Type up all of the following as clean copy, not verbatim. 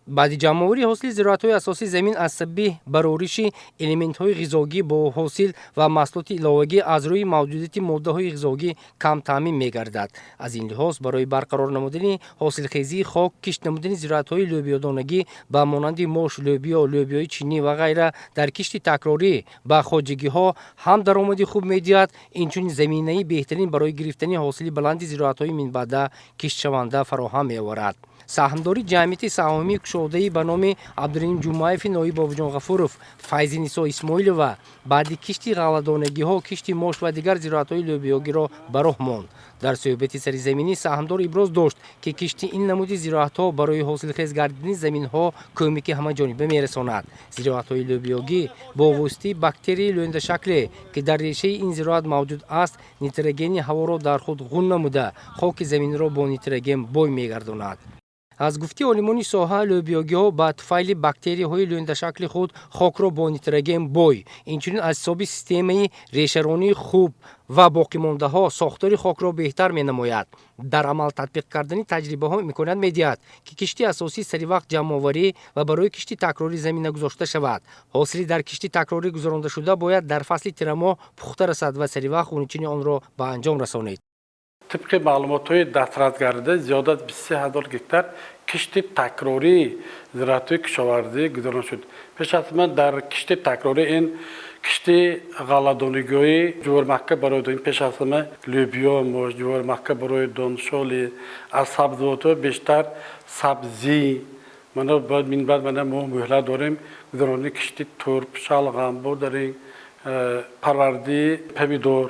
Баъди ҷамъоварии ҳосили зироатҳои асосӣ замин аз сабаби барориши элементҳои ғизогӣ бо ҳосил ва маҳсулоти иловагӣ аз рӯи мавҷудияти моддаҳои ғизогӣ кам таъмин мегардад. Аз ин лиҳоз, барои барқарор намудани ҳосилхезии хок, кишт намудани зироатҳои лӯбиёдонагӣ ба монанди мош, лӯбиё, лӯбиёи чинӣ ва ғайра дар кишти такрорӣ ба хоҷагиҳо ҳам даромади хуб медиҳад, инчунин заминаи беҳтарин барои гирифтани ҳосили баланди зироатҳои минбаъда киштшаванда фароҳам меоварад. Саҳмдори ҷамъияти саҳомии кушодаи ба номи Абдураҳим Ҷумаеви ноиб Бобоҷон Ғафуров Файзинисо Исмоилова баъди кишти ғалладонагиҳо кишти мош ва дигар зироатҳои лӯбиёгиро ба роҳ монд. Дар суҳбати саризаминӣ саҳмдор иброз дошт, ки кишти ин намуди зироатҳо барои ҳосилхез гардидани заминҳо кӯмаки ҳамаҷониба мерасонад. Зироатҳои лӯбиёгӣ бо воситаи бактерияи лӯндашакле, ки дар решаи ин зироат мавҷуд аст, нитрогени ҳаворо дар худ ғун намуда, хоки заминро бо нитроген бой мегардонад. Аз гуфти олимони соҳа, лӯбиёгиҳо ба туфайли бактерияҳои лӯндашакли худ хокро бо нитроген бой, инчунин аз ҳисоби системаи решаронии хуб ва боқимондаҳо сохтори хокро беҳтар менамояд. Дар амал татбиқ кардани таҷрибаҳо имконият медиҳад, ки кишти асосӣ саривақт ҷамъоварӣ ва барои кишти такрорӣ замина гузошта шавад. Ҳосили дар кишти такрорӣ гузарондашуда бояд дар фасли тирамоҳ пухта расад ва саривақт ғунчини онро ба анҷом расонид. Тибқи маълумотҳои дастрас гардида, зиёда аз 23 000 гектар кишти такрории зироатҳои кишоварзӣ гузаронда шуд. Пеш аз ҳама дар кишти такрорӣ ин кишти ғалладонагиҳои ҷуворимакка барои дон, пеш аз ҳама лӯбиё, мош, ҷуворимакка барои дон, шоли, аз сабзавотҳо бештар сабзӣ. Мана минбаъд мана мо муҳлат дорем гузаронидани кишти турп, шалғам, бодаринг, парвардии помидор.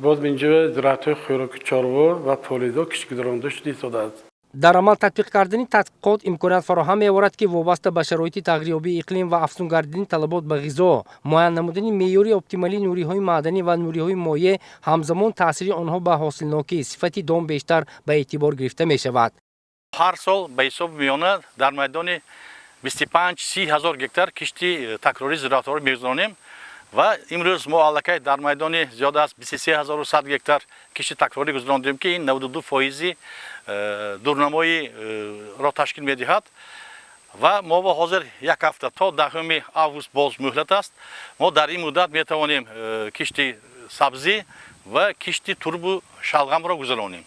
Боз инҷо зироатҳои хӯроки чорво ва полизо кишт гузаронда шуда истодааст. Дар амал татбиқ кардани тадқиқот имконият фароҳам меоварад, ки вобаста ба шароити тағйирёбии иқлим ва афзун гардидани талабот ба ғизо, муайян намудани меъёри оптималии нуриҳои маъданӣ ва нуриҳои моеъ, ҳамзамон таъсири онҳо ба ҳосилнокӣ, сифати дон бештар ба эътибор гирифта мешавад. Ҳар сол ба ҳисоби миёна дар майдони 25-30 ҳазор гектар кишти такрории зироатҳоро мегузаронем ва имрӯз мо аллакай дар майдони зиёда аз 23 100 гектар кишти такрорӣ гузарондем, ки ин 92 фоизи дурнамоиро ташкил медиҳад. Ва мо ба ҳозир як ҳафта, то 10-уми август боз муҳлат аст. Мо дар ин муддат метавонем кишти сабзӣ ва кишти турбу шалғамро гузаронем.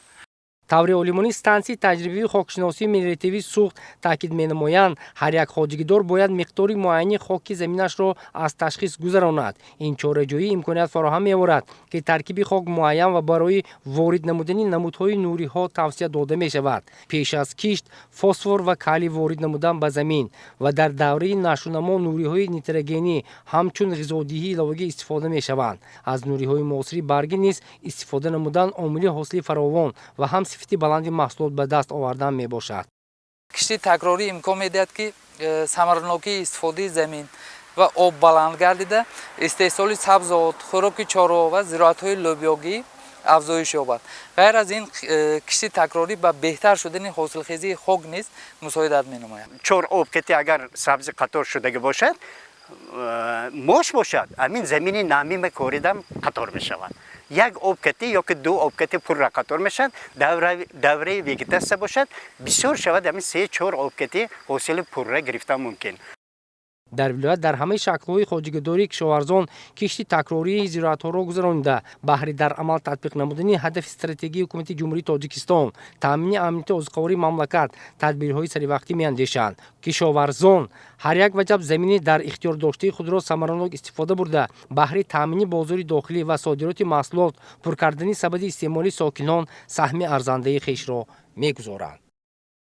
Таври олимони стансияи таҷрибавии хокшиносии мелиоративии Суғд таъкид менамоянд, ҳар як хоҷагидор бояд миқдори муайяни хоки заминашро аз ташхис гузаронад. Ин чораҷӯӣ имконият фароҳам меорад, ки таркиби хок муайян ва барои ворид намудани намудҳои нуриҳо тавсия дода мешавад. Пеш аз кишт фосфор ва калий ворид намудан ба замин ва дар давраи нашъунамо нуриҳои нитрогенӣ ҳамчун ғизодиҳии иловагӣ истифода мешаванд. Аз нуриҳои муосири баргӣ низ истифода намудан омили ҳосили фаровон ва ҳам сифати баланди маҳсулот ба даст овардан мебошад. Кишти такрорӣ имкон медиҳад, ки самаранокии истифодаи замин ва об баланд гардида, истеҳсоли сабзавот, хӯроки чорво ва зироатҳои лӯбиёгӣ афзоиш ёбад. Ғайр аз ин, кишти такрорӣ ба беҳтар шудани ҳосилхезии хок низ мусоидат менамояд. Чор об кати агар сабзи қатор шудагӣ бошад, мош бошад, ҳамин замини намима коридам қатор мешавад. Як об кати ёки ду об кати пурра қатор мешавад. Давраи вегетатсия бошад, бисёр шавад, ҳамин се чор об кати ҳосили пурра гирифтан мумкин. Дар вилоят дар ҳамаи шаклҳои хоҷагидории кишоварзон кишти такрории зироатҳоро гузаронида, баҳри дар амал татбиқ намудани ҳадафи стратегии Ҳукумати Ҷумҳурии Тоҷикистон, таъмини амнияти озуқавории мамлакат тадбирҳои саривақтӣ меандешанд. Кишоварзон ҳар як ваҷаб замини дар ихтиёрдоштаи худро самаранок истифода бурда, баҳри таъмини бозори дохилӣ ва содироти маҳсулот, пур кардани сабади истеъмолии сокинон саҳми арзандаи хешро мегузоранд.